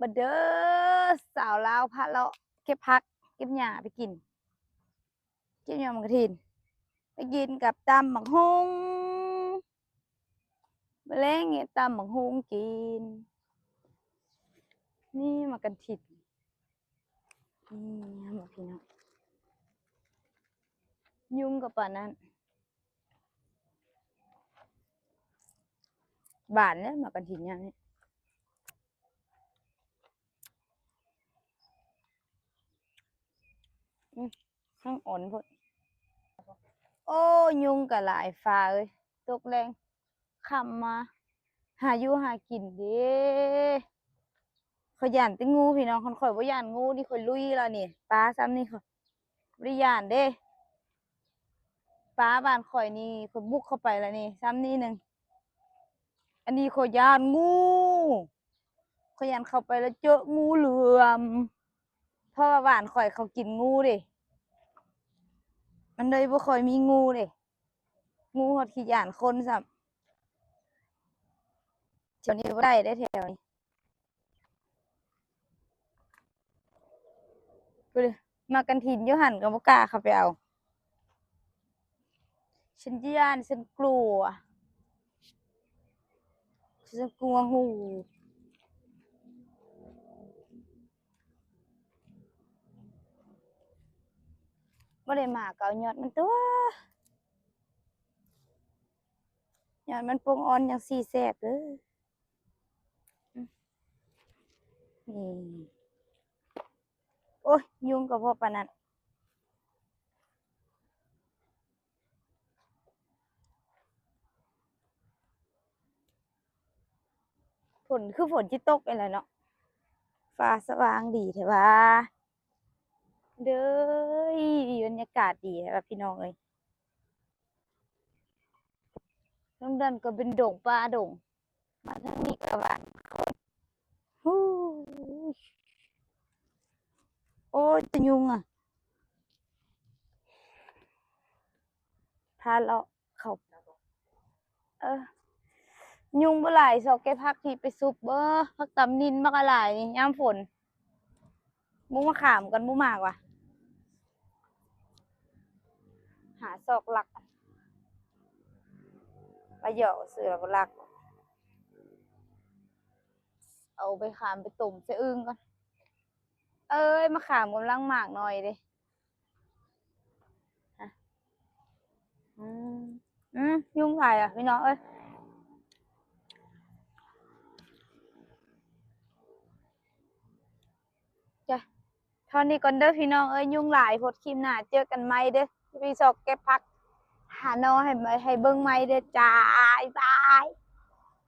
ມາເດີ ສາວລາວພາເລາະເກັບຜັກເກັບຫຍ້າໄປກິນ ເກັບຫຍ້າໝາກກະຖິນໄປກິນກັບຕຳບັກຫຸ່ງ ມື້ແລງເຮັດຕຳບັກຫຸ່ງກິນ. ນີ້ໝາກກະຖິນ ນີ້ ເຫັນບໍ່ພີ່ນ້ອງ ຍຸງກໍປານນັ້ນ. ຫວານເດ້ໝາກກະຖິນຍາມນີ້ ອືມ ທັງອ່ອນໂພດ. ໂອ້ ຍຸງກໍຫຼາຍຟ້າເອີຍ ຕົກແລງຄ່ຳມາຫາຢູ່ຫາກິນເດ້. ຂ້ອຍຢ້ານແຕ່ງູພີ່ນ້ອງ ຄັນຂ້ອຍບໍ່ຢ້ານງູນີ້ ຂ້ອຍລຸຍແລ້ວນີ້ ປາຊ່ຳນີ້ຂ້ອຍບໍ່ໄດ້ຢ້ານເດ້. ປາບ້ານຂ້ອຍນີ້ ຂ້ອຍບຸກເຂົ້າໄປແລ້ວນີ້ ຊ່ຳນີ້ໜຶ່ງ. ອັນນີ້ຂ້ອຍຢ້ານງູ ຂ້ອຍຢ້ານເຂົ້າໄປແລ້ວເຈີງູເຫຼືອມ ເພາະວ່າບ້ານຂ້ອຍເຂົາກິນງູເດ້ ມັນເລີຍບໍ່ຄ່ອຍມີງູເດ້. ງູຮອດຂີ້ຢ້ານຄົນຊ້ຳ ແຖວນີ້ບໍ່ໄດ້ເດ້ ແຖວນີ້. ໄປເລີຍ ໝາກກະຖິນຢູ່ຫັ້ນກໍບໍ່ກ້າເຂົ້າໄປເອົາ. ສັນຢ້ານ ສັນກົວ ສັນກົວງູ ບໍ່ໄດ້ໝາກກໍເອົາຍອດມັນຕົວະ ຍອດມັນປົງອ່ອນຈັ່ງຊິແຊບເດີ. ອືມ ນີ້ ໂອ້ຍ ຍຸງກໍພໍປານນັ້ນ. ຝົນຄືຝົນຊິຕົກນີ້ແຫຼະເນາະ ຟ້າສະຫວ່າງດີແທ້ຫວາ. ເດີ ບັນຍາກາດດີແທ້ຫວາ ພີ່ນ້ອງເອີຍ. ທາງນັ້ນກໍເປັນດົງປ່າດົງ ມາທາງນີ້ກໍບ້ານຄົນ. ໂອ້ຍ ໂອ້ຍ ຕາຍຸງອະ ພາເລາະເຂົ້າ ເອີ ຍຸງບໍ່ຫຼາຍ ຊອກເກັບຜັກທີ່ໄປຊຸບເບິ່ງ. ຜັກຕຳນິນບັກຫຼາຍນີ້ ຍາມຝົນ. ໝູມາຂາມກັນ ໝູມາກວ່າ ຫາຊອກລັກ ມາຢອກຊື່ລະບໍ່ລັກ. ເອົາໃບຂາມໄປຕົ້ມໃສ່ອຶ່ງກ່ອນ. ເອີຍ ມາຂາມກຳລັງໝາກໜ່ອຍເດ້. ອືມ ອືມ ຍຸງຫຼາຍອະ ພີ່ນ້ອງເອີຍ. ຈ້ະ ເທົ່ານີ້ກ່ອນເດີພີ່ນ້ອງເອີຍ ຍຸງຫຼາຍໂພດ. ຄລິບໜ້າເຈີກັນໃໝ່ເດີ ຊິໄປຊອກເກັບຜັກ ຫາໜໍ່ໃຫ້ ໃຫ້ເບິ່ງໃໝ່ເດີຈ້າ ບາຍບາຍ.